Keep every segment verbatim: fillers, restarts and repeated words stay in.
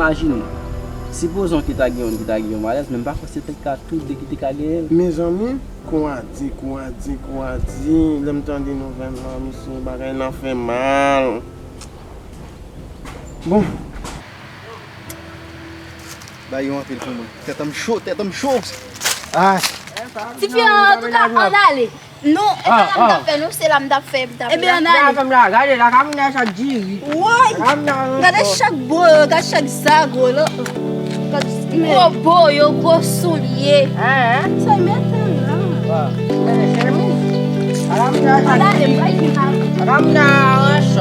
Imajine, sipozon ki ta gen youn ki ta gen yon malèz, men m pa kwè se te ka tou de ki te ka genyen l. Mezanmi, kou a di, kou a di, kou a di, lè m tande nouvèl lan, mesye, bagay lan fè mal. Bon. Bay yo anpil pou mwen. Tèt an m cho, tèt an m cho. Ay. Tifi an, antouka, ann ale. Non, e pa la m t ap fè, non, se la m t ap fè, m t ap... Ebyen, ann ale. Gade la, gade la, ka moun nan sa diri. Woy! Gade chak bo yo, gade chak zago la. Gwo bo yo, gwo soulye. Sa y mete la. Ann ale, bay vin la. Gade moun nan aranch.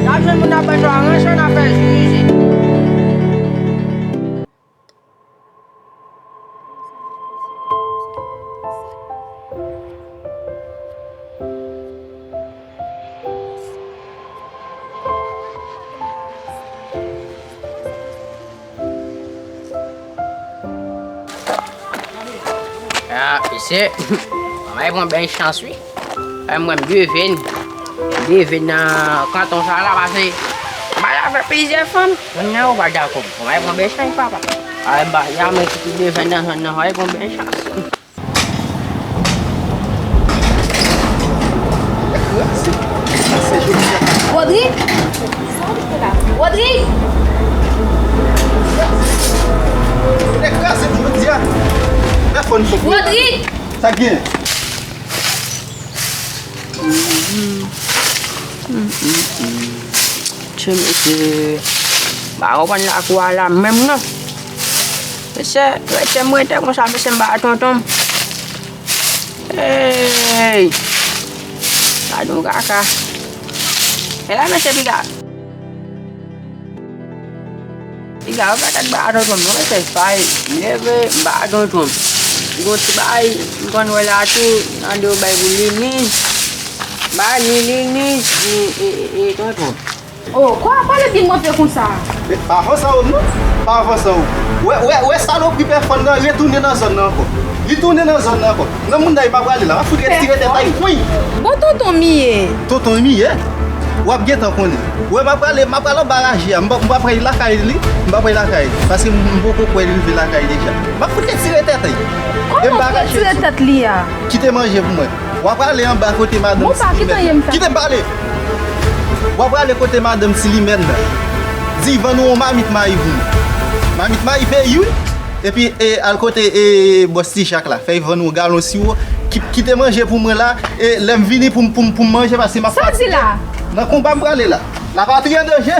N ap jwenn moun nan aranch, n ap fè jiji. Ah, mesye, mwen pran bèl chans, wi. Ay, mwen, m devèn. M devèn nan kanton sa la, pase m al avèk plizyè fanm. Mwen nan yo pa dakò. Mwen pran bèl chans, papa. Ay, m pa janm kite devèn nan zòn nan, mwen pran bèl chans. Rodrigue! Rodrigue! Rodrigue! Sa gen? Tchè, mesye, m pa konprann lakou a la menm non. Mesye, rete m rete konsa, mesye, m pa tonton m. Hey! Gade yon kaka. E la, mesye, piga. Piga, ou pa tèt ba tonton m non, mesye, bay, m leve, m ba tonton m. Gon ti bay, m konn wè la tou, tande yo bay pou Lili. Bay ni Lili, ni, e, e, e, tonton. Oh, kwa pale byen move konsa? Pa avanse w non, pa avanse w. Wè, wè, wè salopri pè fann nan retounen nan zòn nan ankò. Li tounen nan zòn nan ankò. Nan moun nan, m ap prale la, m ap fout retire tèt a li. Wi. Bon, tonton Miye. Tonton Miye? W ap gentan konnen. Wè, m ap prale, m ap prale anba raje a. M p-, m p ap pran li lakay li. M p ap pran li lakay li. Paske m, m poko kwè li rive lakay deja. M ap fout retire tèt li. Kòman w retire tèt li a? Kite manje pou mwen. W ap prale anba kote madanm Silimèn nan. Kite m pale. W ap prale kote madanm Silimèn nan. Di vann ou yon mamit mayi pou mwen. Mamit mayi peyi, wi. Epi, e, al kote, e, bòs Ti Jak la. Fè l vann ou yon galon siwo. Ki-, kite manje pou mwen la. E lè m vini pou m, pou m, pou m manje, paske m ap fatige. Sa w di la? Nan konba m prale la. Lapatri an danje.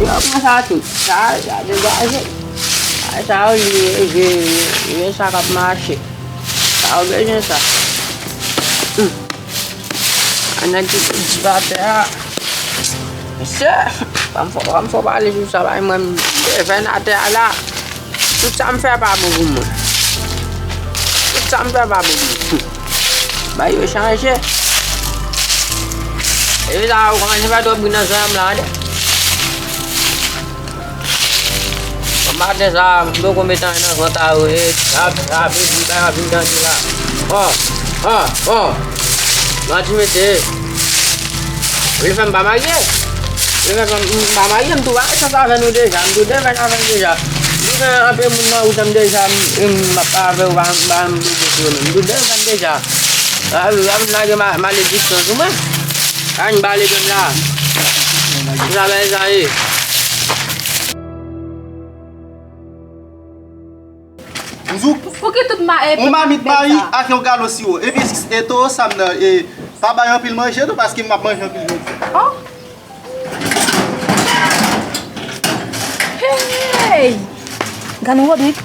Yo pran sa tou. Sa, sa degaje. Sa, sa, yo, yo, yo, sa k ap mache. Sa, yo bezwen sa. Hmm. Nèg ki di pa tè a. Mesye, pa m fò, pa m fò pale sou sa, bay mwen, m devèn atè a la. Tout sa m fè pa bon pou mwen. Tout sa m fè pa bon pou mwen. Bay yo chanje. E la, ou kòmanse fè twòp bri nan zòn nan la, tande. Bon maten sa, m poko met anyen nan vant a yo, e, sa, sa, vle di, bay, ap vin tande la. Oh, oh, oh. Manti mesye. Ou vle fè m pa marye? Ou vle fè m pa marye? M tou pa gen chans avè nou deja. M tou devèn avè nou deja. M tou gen anpil moun nan wout an m deja. M, m ap avè ou, pa, pa, m tou devèn deja. A, w ap lage ma-, malediksyon sou mwen. A, m pale menm la. Sa bèl sa ye. M di w, pou ki tout ma-, e, yon mamit mayi ak yon galon siwo. Epi, e, towo sa m nan, e, pa bay anpil manje tou, paske m ap manje anpil jodi. Oh! Hey! Gade Rodrigue.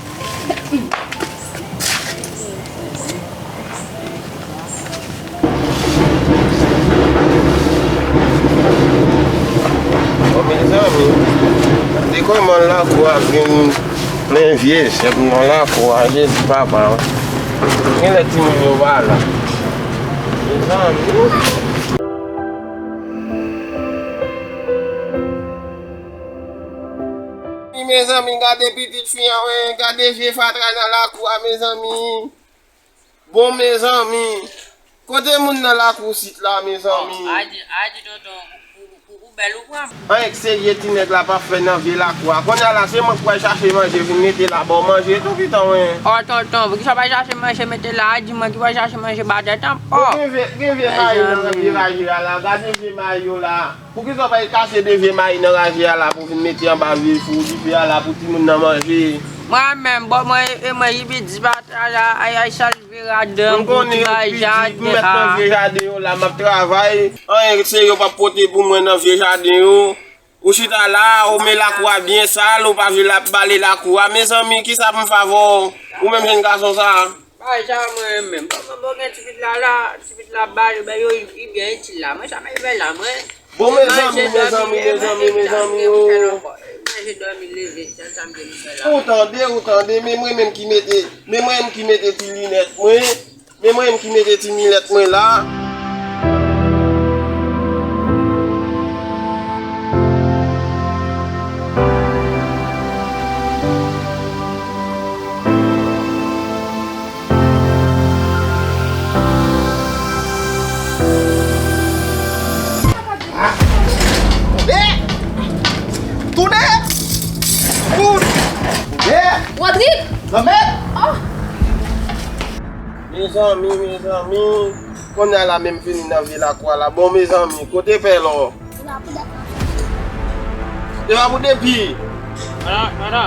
Bon, mezanmi, gade kòman lakou a vin plen vye zèb nan lakou a, Jezi papa. Genlè timoun yo pa la. Mezanmi. Mezanmi, gade pitit fi an, wi, gade vye fatra nan lakou a, mezanmi. Bon, mezanmi. Kote moun nan lakou sit la, mezanmi? Bon, a di, a di tonton, ou, ou, ou Bèl ou pran. Anyen k serye ti nèg la p ap fè nan vye lakou a. Kounye a la, se mwen k pral chache manje vin mete la ba w manje tou pitan wen. O tonton, poukisa w pa chache manje mete la a? Di mwen ki w al chache manje ba tèt an. O! Gen vye, gen vye mayi nan vye raje a la. Gade vye mayi yo la. Poukisa w pa al kase de vye mayi nan raje a la pou vin mete anba vye fou dife a la pou timoun nan manje? Mwen menm, bon, mwen, e mwen, Jipiti pa ta la, ay, ay, sal vye radan, m konnen ou piti, m mèt nan vye jaden yo la, m ap travay. Anyen serye w p ap pote pou mwen nan vye jaden yo. Ou chita la, ou men lakou a byen sal, ou pa vle l ap bale lakou a. Mezanmi, kisa pou m fè avè w? Ou menm jèn gason sa? Bagay sa mwen menm. Bon, bon, bon, gen ti pit la la, ti pit la bale, ben yo, li byen itil la. Mwen sa mwen fè la, mwen. Bon, mezanmi, mezanmi, mezanmi, mezanmi, o. Manje, dòmi, leve, sèl sa m gen pou fè la. Ou tande, ou tande, men mwen menm ki mete, men mwen menm ki mete ti linèt mwen, men mwen menm ki mete ti linèt mwen la. Tounen! Tounen! Tounen! Rodrig! Lanmèd! Oh! Mezanmi, mezanmi, kounye a la menm vini nan vye lakou a la. Bon, mezanmi, kote pè lò? Depi pou depi. Ala, ala.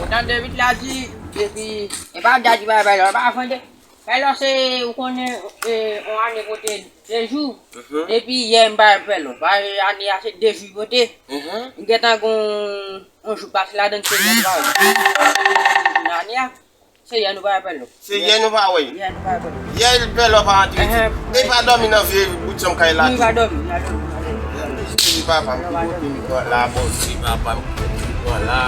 Ou tande vit la di, depi, e pa dadi bay bay la, pa fande. Pè lò se, ou konnen, e, on ane pote de jou. Mhm. Depi yè m pa pè lò. Pa ane a se de jou pote. Mhm. M gentan gon, on jou pase ladan se yè m pa. Ane a. Se yè nou pa wè pè lò. Se yè nou pa wè. Yè nou pa wè pè lò. Yè pè lò pa antre isit. Enhen. E pa dòmi nan vye bout chanm kay la tou. Nou pa dòmi, nou pa dòmi, nou pa dòmi. Jezi papa m, ki kote m pran la, Bondye papa m, ki kote m pran la.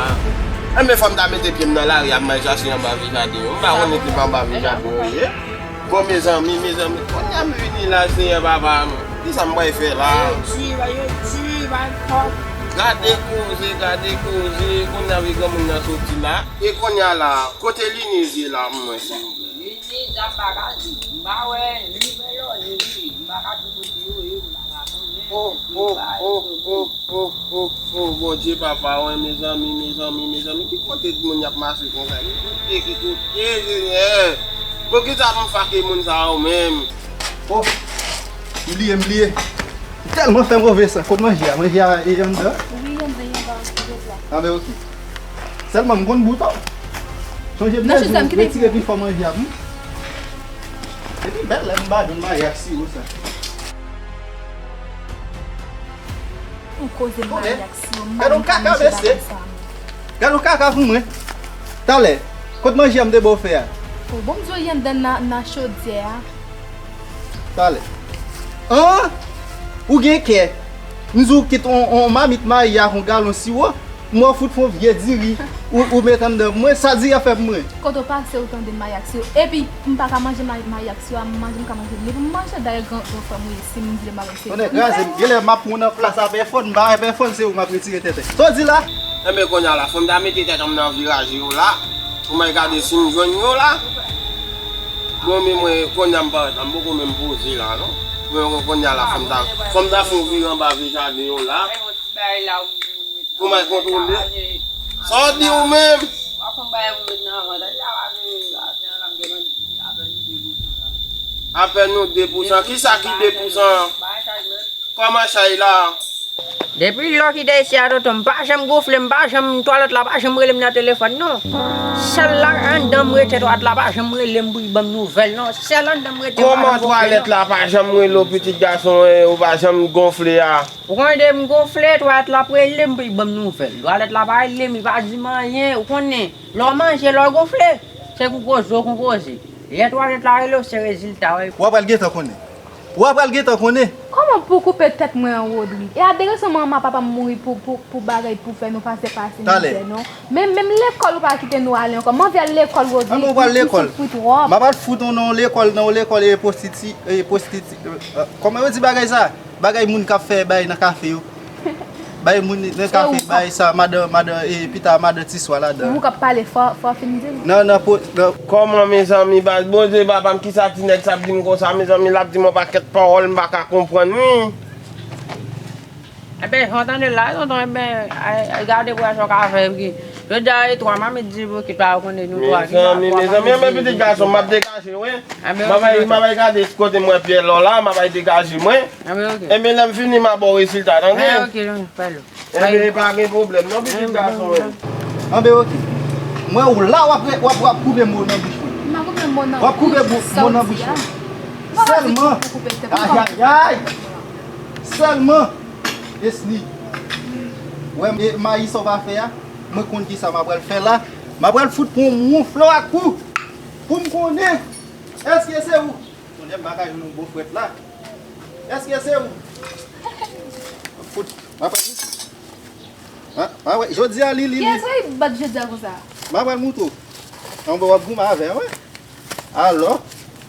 Enben fò m ta mete pye m nan lari a, m al chache anba vye jaden yo. M pa konnen ki pa anba vye jaden yo ye. Bon, mezanmi, mezanmi, kounye a m vini la, Senyè papa m. Kisa m pral fè la? Yo di, yo di, yo di, yo di. Gade koze, gade koze, kounye a vye granmoun nan soti la. E kounye a la, kote Liniz ye la, mwen, silvouplè? Liniz ap pa ka di. M pa wè, ni pè lò, ni Liniz. M pa ka di kote yo ye, m pa ka konnen. Oh, oh, oh, oh, oh, oh, oh, Bondye papa, wen, mezanmi, mezanmi, mezanmi, ki kote moun y ap mache konsa? Ki kote, ki kote, Senyè? Poukisa pou m fake moun sa yo menm? Oh, m bliye, m bliye. M tèlman fè move san. Kot manje a? Manje a e anndan? Wi, anndan, anndan, anndan. A, ben, oke. Sèlman m konn bout, o. Chonje blèz ou retire pi fò manje a pou m. Epi bèl lè m pa jwenn mayi ak siwo sa. Ou koze mayi ak siwo, m pa renmen manje bagay sa. Gade yon kaka pou mwen. Talè, kot manje a m te ba w fè a? O, bon, m di w li anndan nan, nan chodyè a. Talè. An! Ou gen kè. M di w kit on, on mamit mayi ak on galon siwo, m wè w fout fè on vye diri. Ou, ou met anndan pou mwen, sa diri a fè pou mwen? Kote w pase ou tande mayi ak siwo? Epi, m pa ka manje mayi, mayi ak siwo a, m manje, m ka manje li pou m manje. Dayè, gran, gran frè m ou ye, si m di l m pa manje. Tonnè kraze m, genlè m ap pran w nan plas a pèfòn, m pa wè pèfòn, se ou m ap retire tenten. Sa w di la? Enben, kounye a la, fò m ta mete tèt an m nan vye raje yo la, pou m al gade si m jwenn yo la. Bon, men mwen, kounye a m parèt la, m poko menm poze la, non. Mwen, kounye a la, fò m ta, fò m ta fè yon vire anba vye jaden yo la. Pou m al kontwole. Sa w di ou menm? Apèn nou de pousan. Kisa ki de pousan? Kòman chay la? Depi lè w kite isi a, tonton, m pa janm gonfle, m pa janm, twalèt la pa janm rele m nan telefòn, non. Sèl la anndan m rete, twalèt la pa janm rele m pou l ban m nouvèl, non. Sèl anndan m rete. Kòman twalèt la pa janm rele w, pitit gason, e, ou pa janm gonfle a? Ou konnen depi m gonfle, twalèt la ap rele m pou l ban m nouvèl. Twalèt la pa rele m, li pa di m anyen, ou konnen. Lè w manje, lè w gonfle, se konpoze w konpoze. Lè twalèt la rele w, se rezilta w. W ap pral gentan konnen. W ap pral gentan konnen. Kòman pou w koupe tèt mwen an, Rodrig? E a de rezon manman papa m mouri pou, pou, pou bagay pou fè nou pase, pase mizè, non. Men, menm lekòl ou pa kite nou ale ankò. M anvi al lekòl, Rodrig. Ou, ou soufri twòp. M ap al fout ou nan yon lekòl, nan yon lekòl e pwostiti, e pwostiti, e, e, kòman yo di bagay sa? Bagay moun k ap fè bay nan kafe yo. Bay moun nan kafe, bay sa, madan, madan, e pita madan ti swa ladan. Ou k ap pale fò, fò fin di l. Nan, nan, po, nan. Kòman, mezanmi, baz, Bondye papa m, kisa ti nèg sa ap di m konsa, mezanmi, l ap di m yon pakèt pawòl m pa ka konprann, wi. Enben, jan w tande l la, tonton, enben, ay, ay, gade pou wè sa w ka fè, wi. Jodi a, e twa mamit di pou ki pa konnen nou twa ki pa. Mezanmi, mezanmi, enben, pitit gason m, m ap degaje w, wi. Enben, m ap bay, m ap bay gade kote m wè pyè lò la, m ap bay degaje mwen. Enben, lè m fini, m a ba w rezilta, tande? Enben, pa gen pwoblèm, non, pitit gason, wi. Enben, oke. Mwen, ou la, w ap, w ap, w ap koupe mo nan bouch mwen. M pa koupe mo nan bouch. W ap koupe mo nan bouch mwen. Sèlman, ayayay! Sèlman, Esni, wè, e, mayi sa w va fè a, mwen konn ki sa m apral fè la. M apral fout pran yon wonfle ak ou pou m konnen èske se ou. Kounye a m pa ka jwenn yon bon frèt la. Èske se ou? Fout, m apral fout. Ah, ah, wè, jodi a li, li, li. Kiyès w ap bat jodi a konsa? M apral montre w. Anben, w ap goumen avè m, wi. Alò?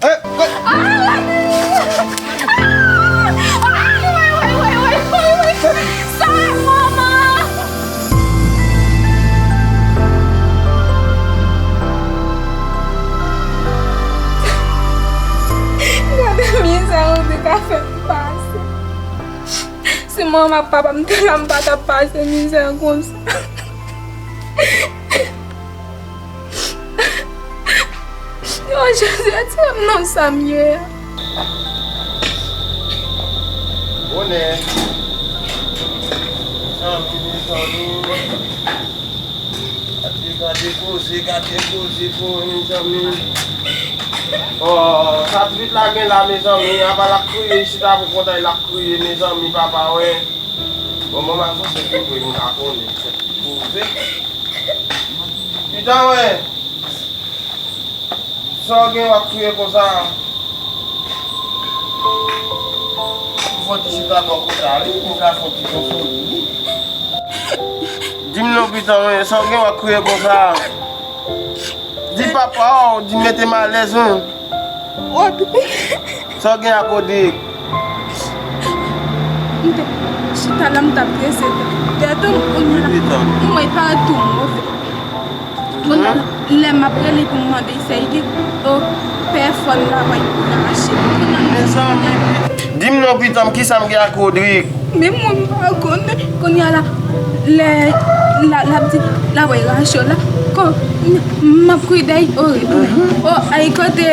Eh, eh. Ah, la, la, la, la. Ah, woy, woy, woy. Sa, manman. Gade mizè ou te ka fè m pase. Si manman ak papa m te la, m pa t ap pase mizè konsa. Yo, Jezi, retire m nan sa m ye a. Bonè. Mezanmi, mezanmi. Gade, gade koze, gade koze, mezanmi. Oh, sa pitit la gen la, mezanmi. Apa l ap kriye, chita pou kont li, l ap kriye, mezanmi, papa, wè. Bon, manman, fò se pou mwen, m ka konnen. Poze. Pita, wè. Sa w gen w ap kriye konsa? Ou fò ti chita bò kote a, wi, pou m ka fè yon ti konsole li. Di m non, Pita, wè. Sa w gen w ap kriye konsa? Di papa w, di mete m alèz, wi. Rodrigue. Sa w gen ak Rodrigue? M te chita la, m t ap trese tèt ou, kounye a la, m wè patou move. Kounye a la, lè m ap rele pou m mande sa, li di, o, pè fòn la, wè, pou l rache. Mezanmi, di m non, pitit, kisa m gen ak Rodrigue? Men mwen m pa konnen. Kounye a la, lè la, l ap di, l ap rache la. Kon, m ap kouri dèyè, o, retounen. O, ay, kote,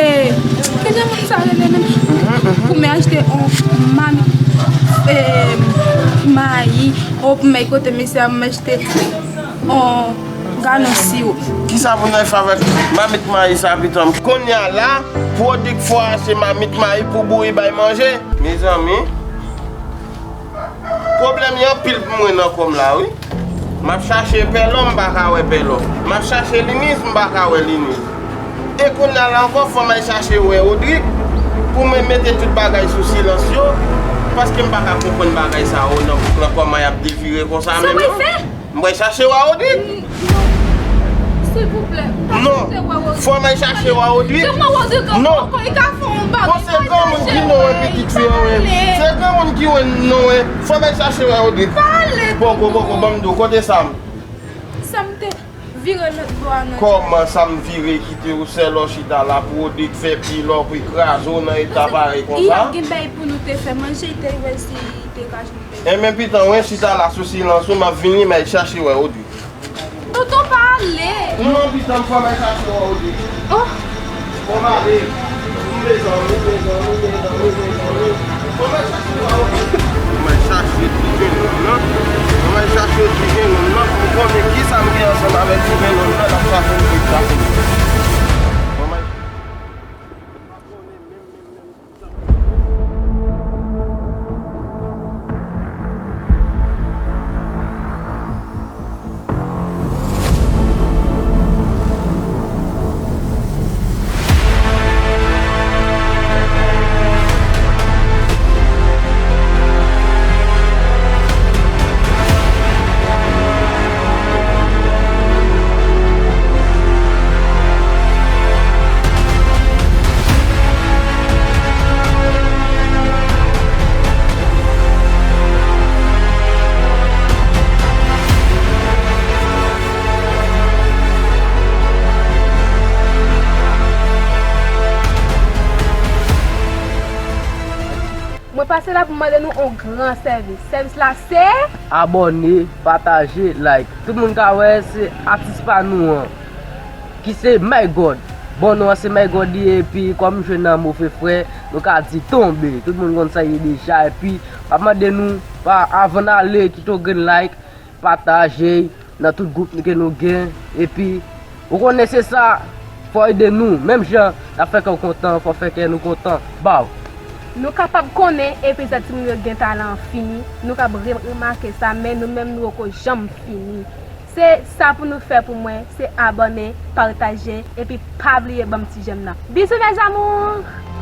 kote moun sa rele menm? Pou mwen achte on mamit, eh, mayi. O, pou mwen kote mesye a, mwen achte on galon siwo. Kisa pou n al fè avèk mamit mayi sa, pitit? Kounye a la, Rodrigue fò achte mamit mayi pou bouyi bay manje. Mezanmi. Pwoblèm yo anpil pou mwen nan kò m la, wi. M ap chache Pèlò, m pa ka wè Pèlò. M ap chache Liniz, m pa ka wè Liniz. E kounye a la ankò, fò m al chache wè Rodrigue pou mwen mete tout bagay sou silans yo, paske m pa ka konprann bagay sa yo nan bouk lan, kòman y ap devire konsa menm non. M pral chache wè Rodrigue. Non. Silvouplè, pa kite wè Rodrigue. Non. Fò m al chache wè Rodrigue. Kòman Rodrigue ankò, li ka fè yon bagay? Bon, se granmoun ki non, wè, pitit fi an, wè. Se granmoun ki wè non, wè. Fò m al chache wè Rodrigue. Pale. Poko, poko, ban m di w, kote Sam? Sam te vire lòt bò a nan. Kòman Sam vire kite w sèl w chita la pou Rodrigue fè pi lò pou l kraze w nan eta parèy konsa? Li gen bagay pou nou te fè manje, li te wè si li te ka jwenn. Enben, pitit, wè, chita la sou silans ou, m ap vini, m al chache wè Rodrigue. Tonton, pale. Non, pitit, fò m al chache wè Rodrigue. Oh. Fò m ale. Mezanmi, mezanmi, mezanmi, mezanmi. Fò m al chache wè Rodrigue. Fò m al chache ti jennonm nan. Fò m al chache ti jennonm nan pou m konnen kisa m gen ansanm avèk ti jennonm nan, l ap chache m tout sa. Fò m al Pase la pou mande nou yon gran sèvis. Sèvis la se Abòne, pataje, like. Tout moun ka wè se atis pa nou an ki se My God. Bon, nou an se My God li ye, epi kòm m jwe nan move frè, nou ka di tonbe. Tout moun konn sa ye deja, epi pa mande nou, pa avan n ale, kite yon grenn like, pataje nan tout gwoup ke nou gen, epi ou konnen se sa, fò ede nou, menm jan n ap fè kè w kontan, fò fè kè nou kontan, baw. Nou kapab konnen epizòd timoun yo gen talan an fini, nou kab re- remake sa, men nou menm nou poko janm fini. Se sa pou nou fè pou mwen, se abòne, pataje, epi pa bliye ban m ti jèm nan. Bizou mes amours!